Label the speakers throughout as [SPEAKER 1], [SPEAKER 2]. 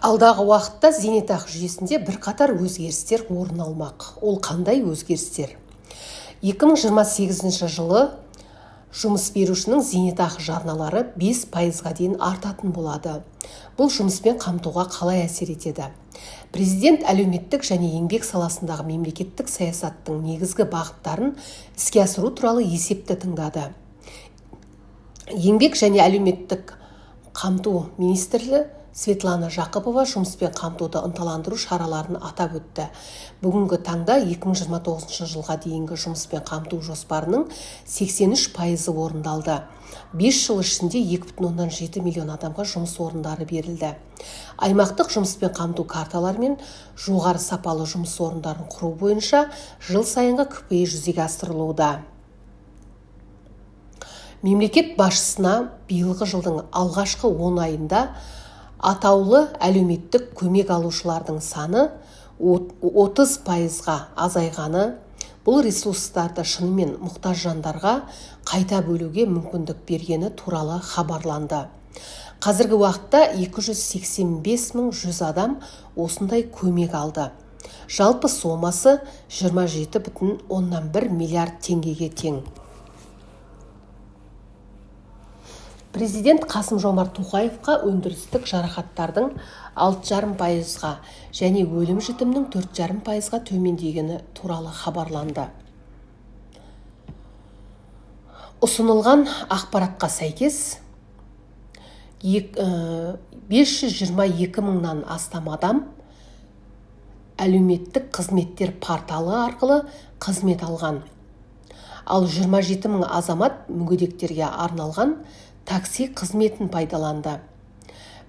[SPEAKER 1] Алдағы уақытта зейнетақы жүйесінде бірқатар өзгерістер орын алмақ. Ол қандай өзгерістер? 2028 жылы жұмыс берушінің зейнетақы жарналары 5%-ға дейін артатын болады. Бұл жұмыспен қамтуға қалай әсер етеді? Президент әлеуметтік және еңбек саласындағы мемлекеттік саясаттың негізгі бағыттарын іске асыру туралы есепті тыңдады. Еңбек және әлеуметтік қамту министрі Светлана Жақыпова жұмыспен қамтуды ынталандыру шараларын атап өтті. Бүгінгі таңда 2029 жылға дейінгі жұмыспен қамту жоспарының 83%-ы орындалды. 5 жыл ішінде 2,7 миллион адамға жұмыс орындары берілді. Аймақтық жұмыспен қамту карталары мен жоғары сапалы жұмыс орындарын құру бойынша жыл сайынғы КПИ жүзеге асырылуда. Мемлекет басшысына биылғы жылдың алғашқы 10 айында атаулы әлеуметтік көмек алушылардың саны 30%-ға азайғаны, бұл ресурстарды шынымен мұқтаж жандарға қайта бөлуге мүмкіндік бергені туралы хабарланды. Қазіргі уақытта 285 100 адам осындай көмек алды. Жалпы сомасы 27,1 миллиард теңгеге тең. Президент Қасым-Жомарт Тоқаевқа өндірістік жарақаттардың 6,5%-ға және өлім-жітімнің 4,5%-ға төмендегені туралы хабарланды. Ұсынылған ақпаратқа сәйкес, 522 мыңнан астам адам әлеуметтік қызметтер порталы арқылы қызмет алған. Ал 27 мың азамат мүгедектерге арналған такси қызметін пайдаланды.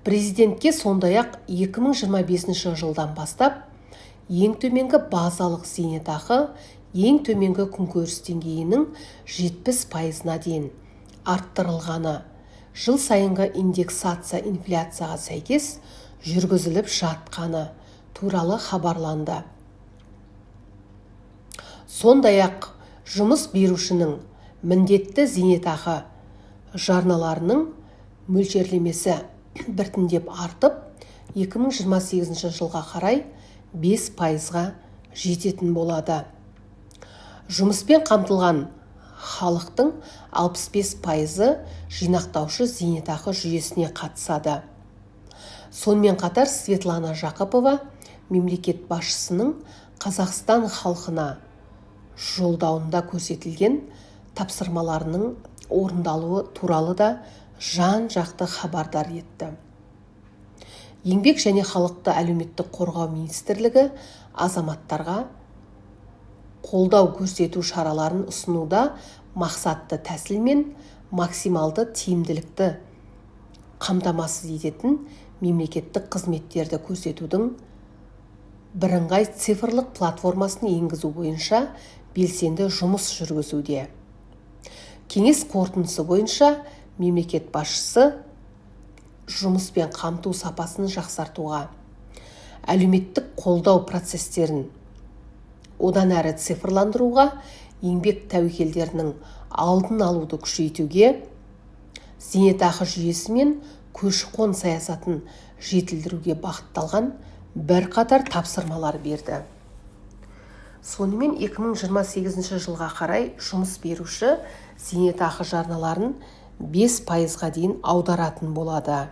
[SPEAKER 1] Президентке сондай-ақ 2025 жылдан бастап ең төменгі базалық зейнетақы ең төменгі күнкөріс деңгейінің 70%-на дейін арттырылғаны, жыл сайынғы индексация инфляцияға сәйкес жүргізіліп жатқаны туралы хабарланды. Сондай-ақ жұмыс берушінің міндетті зейнетақы жарналарының мөлшерлемесі біртіндеп артып, 2028 жылға қарай 5%-ға жететін болады. Жұмыспен қамтылған халықтың 65%-ы жинақтаушы зейнетақы жүйесіне қатысады. Сонымен қатар Светлана Жақыпова мемлекет басшысының Қазақстан халқына жолдауында көрсетілген тапсырмаларының орындалуы туралы да жан-жақты хабардар етті. Еңбек және халықты әлеуметтік қорғау министрлігі азаматтарға қолдау көрсету шараларын ұсынуда мақсатты тәсіл мен максималды тиімділікті қамтамасыз ететін мемлекеттік қызметтерді көрсетудің бірыңғай цифрлық платформасын енгізу бойынша белсенді жұмыс жүргізуде. Кеңес қорытындысы бойынша мемлекет басшысы жұмыспен қамту сапасын жақсартуға, әлеуметтік қолдау процестерін одан әрі цифрландыруға, еңбек тәуекелдерінің алдын алуды күшейтуге, зейнетақы жүйесі мен көші-қон саясатын жетілдіруге бағытталған бірқатар тапсырмалар берді. Сонымен 2028 жылға қарай жұмыс беруші зейнетақы жарналарын 5%-ға дейін аударатын болады.